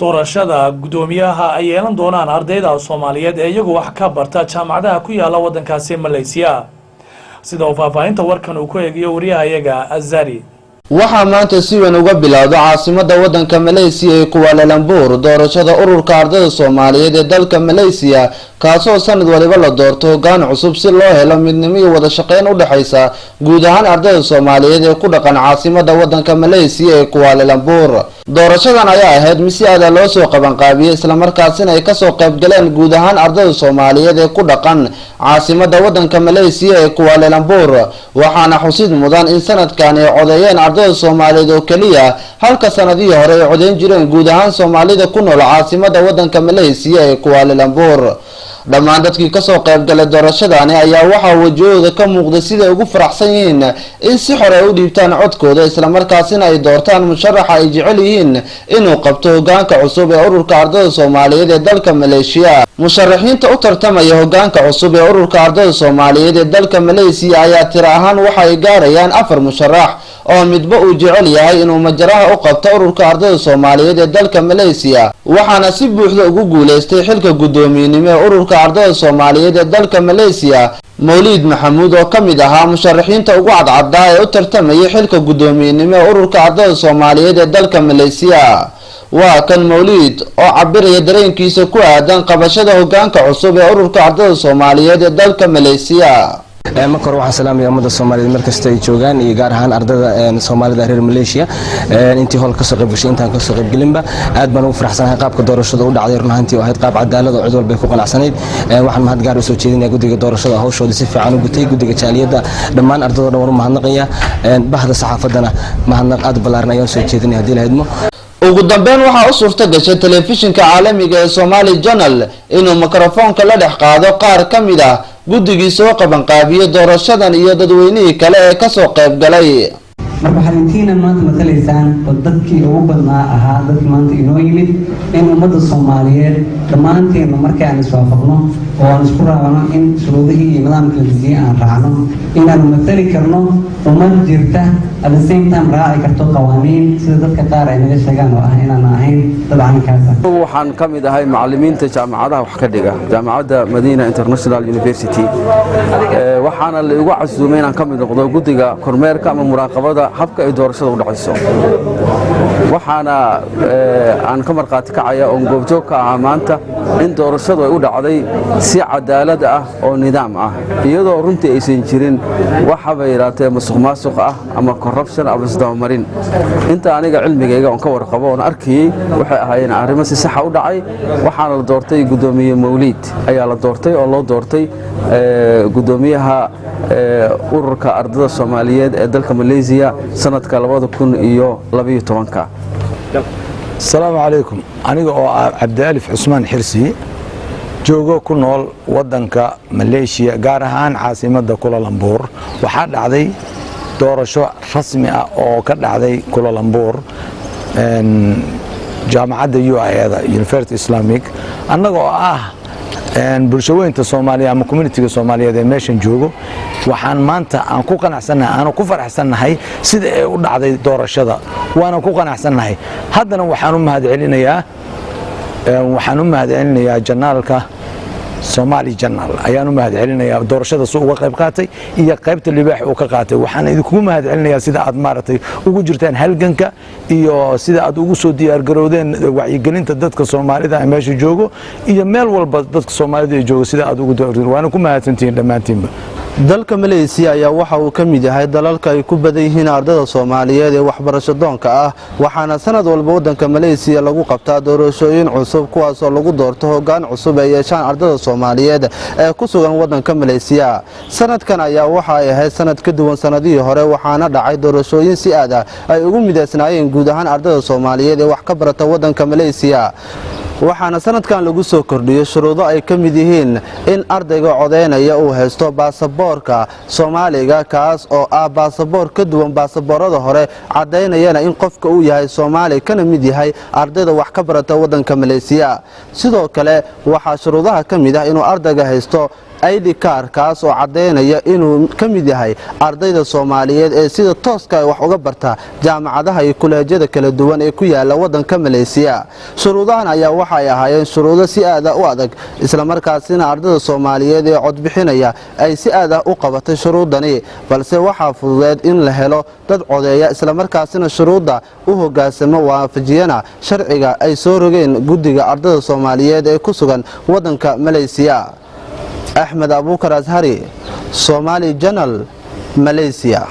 Doorashada guddoomiyaha ay yeelan doonaan ardayda Soomaaliyeed ee iyagu wax ka barta jaamacadaha ku yaala waddankaasi Malaysiya, sida uu faahfaahinta warkan uu ku eegiyo wariyahayaga Azari. Waxaa maanta si weyn uga bilowda caasimada wadanka Malaysiya ee Kuala Lumpur doorashada ururka ardayda Soomaaliyeed ee dalka Malaysiya, kaasoo sanad waliba la doorto hoggaan cusub si loo helo midnimo iyo wada shaqeyn u dhexaysa guud ahaan ardayda Soomaaliyeed ee ku dhaqan caasimada wadanka Malaysiya ee Kuala Lumpur. Doorashadan ayaa ahayd mid si aada loo soo qabanqaabiyey, islamarkaasina ay kasoo qaybgaleen guud ahaan ardayda Soomaaliyeed ee ku dhaqan caasimada wadanka Malaysiya ee Kuala Lumpur. Waxaana xusid mudan in sanadkan ay codeeyeen ardayda Soomaaliyeed oo keliya, halka sanadihii hore ay codeyn jireen guud ahaan Soomaalida ku nool caasimada wadanka Malaysiya ee Kuala Lumpur. Dhammaan dadkii kasoo qaybgalay doorashadani ayaa waxaa wajahooda ka muuqday siday ugu faraxsan yihiin in si xor ay u dhiibtaan codkooda, islamarkaasina ay doortaan musharaxa ay jecel yihiin inuu qabto hogaanka cusub ee ururka ardayda Soomaaliyeed ee dalka Maleeshiya. Musharaxiinta u tartamaya hogaanka cusub ee ururka ardayda Soomaaliyeed ee dalka Maleysiya ayaa tiro ahaan waxa ay gaarayaan afar musharax, oo midba uu jecel yahay inuu majaraha u qabto ururka ardayda Soomaaliyeed ee dalka Maleysiya. Waxaana si buuxda ugu guuleystay xilka guddoomiyenimo ee ururka ardayda Soomaaliyeed ee dalka Maleysiya Mawliid Maxamuud, oo ka mid ahaa musharaxiinta ugu cadcaddaa ee u tartamayay xilka guddoomiyenimo ee ururka ardayda Soomaaliyeed ee dalka Maleysiya. Waa kan Mawliid oo cabiraya dareenkiisa ku aadan qabashada hogaanka cusub ee ururka ardayda Soomaaliyeed ee dalka Maleysiya. Marka hore waxaan salaamaya ummadda Soomaaliyeed meel kasta ay joogaan, iyo gaar ahaan ardada Soomaalida reer Malaysia, intii hool kasoo qayb gashay, intaan kasoo qaybgelinba. Aad baan ugu faraxsanahay qaabka doorashada u dhacday, run ahaantii oo ahayd qaab cadaalad oo cid walba ay ku qanacsanayd. Waxaan mahad gaar usoo jeedinaya guddiga doorashada, hawshoodii si fiican u gutay, guddiga jaaliyadda, dhammaan ardada dhan waan u mahadnaqaya. Bahda saxaafaddana mahadnaq aad u ballaaran ayaan soo jeedinaya, haddii la idmo. Ugu dambeyn, waxaa u suurta gashay telefishinka caalamiga ee Somali Channel inuu mikrofoonka la dhex qaado qaar ka mid ah guddigii soo qabanqaabiyey doorashadan iyo dadweynihii kale ee kasoo qayb galay. Marka waxaad intiina maanta matalaysaan oo dadkii ugu badnaa ahaa dadkii maanta inoo yimid, in ummadda Soomaaliyeed dhammaanteenna markii aan iswaafaqno oo aan isku raacno in shuruudihii iyo nidaamka la dejiyey aan raacno, inaanu matali karno ummad jirta, at the same time raaci karto qawaaniin, sida dadka qaar ay naga sheegaan oo ah inaan ahayn dad caynkaas ah. Waxaan ka mid ahay macallimiinta jaamacadaha wax ka dhiga jaamacadda Madina International University. Waxaana la igu casuumay inaan ka mid noqdo guddiga kormeerka ama muraaqabada habka ay doorashada u dhacayso. Waxaana aan ka markhaati kacaya oon goobjoog ka ahaa maanta in doorashadu ay u dhacday si cadaalad ah oo nidaam ah, iyadoo runtii aysan jirin waxaba yidhaatee musuq maasuq ah ama corruption ama isdabamarin. Inta aniga cilmigayga oon ka warqabo oon arkayey, waxay ahaayeen arrimo si saxa u dhacay. Waxaana la doortay guddoomiye Mawliid ayaa la doortay, oo loo doortay guddoomiyaha ururka ardada Soomaaliyeed ee dalka Malaysiya sanadka 2012-ka. Asalaamu calaykum. Aniga oo ah Cabdialif Cusmaan Xirsi, joogo ku nool waddanka Maleeshiya, gaar ahaan caasimadda Kuala Lumpur, waxaa dhacday doorasho rasmi ah oo ka dhacday Kuala Lumpur, jaamacadda UIA-da, University Islamic. Annaga oo ah bulshaweynta Soomaaliya ama community-ga Soomaaliyeed ee meeshan joogo, waxaan maanta aan ku qanacsannahay, aanu ku faraxsannahay sida ay u dhacday doorashada, waana ku qanacsannahay. Haddana waxaan u mahadcelinayaa channel-ka Somali Channel ayaan u mahadcelinayaa, doorashada si uga qayb qaatay iyo qaybta libaax uu ka qaatay. Waxaan idinkugu mahadcelinayaa sida aad maaragtay ugu jirtaan halganka iyo sida aad ugu soo diyaargarowdeen wacyigelinta dadka Soomaalida ee meesha joogo iyo meel walba dadka Soomaalida ay joogo, sida aad ugu diyaargarowdeen. Waana ku mahadsantihiin dhammaantiinba. Dalka Maleysiya ayaa waxa uu ka mid yahay dalalka ay ku badan yihiin ardada Soomaaliyeed ee waxbarasho doonka ah. Waxaana sanad walba waddanka Maleysiya lagu qabtaa doorashooyin cusub, kuwaasoo lagu doorto hoggaan cusub ay yeeshaan ardada Soomaaliyeed ee ku sugan waddanka Maleysiya. Sanadkan ayaa waxa ay ahayd sanad ka duwan sanadihii hore, waxaana dhacay doorashooyin si aad ah ay ugu midaysnaayeen guud ahaan ardada Soomaaliyeed ee wax ka barata waddanka Maleysiya. Waxaana sanadkan lagu soo kordhiyey shuruudo ay ka mid yihiin in ardayga codaynaya uu haysto baasaboorka Soomaaliga, kaas oo ah baasaboor ka duwan baasaboorada hore, caddaynayana in qofka uu yahay Soomaali kana mid yahay ardayda wax ka barata waddanka Maleysiya. Sidoo kale waxaa shuruudaha ka mid ah inuu ardayga haysto ID card, kaas oo caddaynaya inuu ka mid yahay ardayda Soomaaliyeed ee sida tooska ay wax uga barta jaamacadaha iyo kuleejyada kala duwan ee ku yaala waddanka Maleysiya. Shuruudahan ayaa waxay ahaayeen shuruudo si aada u adag, islamarkaasina ardayda Soomaaliyeed ee codbixinaya ay si aad ah u qabatay shuruudani, balse waxaa fududeed in la helo dad codeeya, islamarkaasina shuruudda u hogaansamo, waafajiyana sharciga ay soo rogeen guddiga ardayda Soomaaliyeed ee ku sugan waddanka Maleysiya. Axmed Abuukar Ashari, Somali Channel, Malaysia.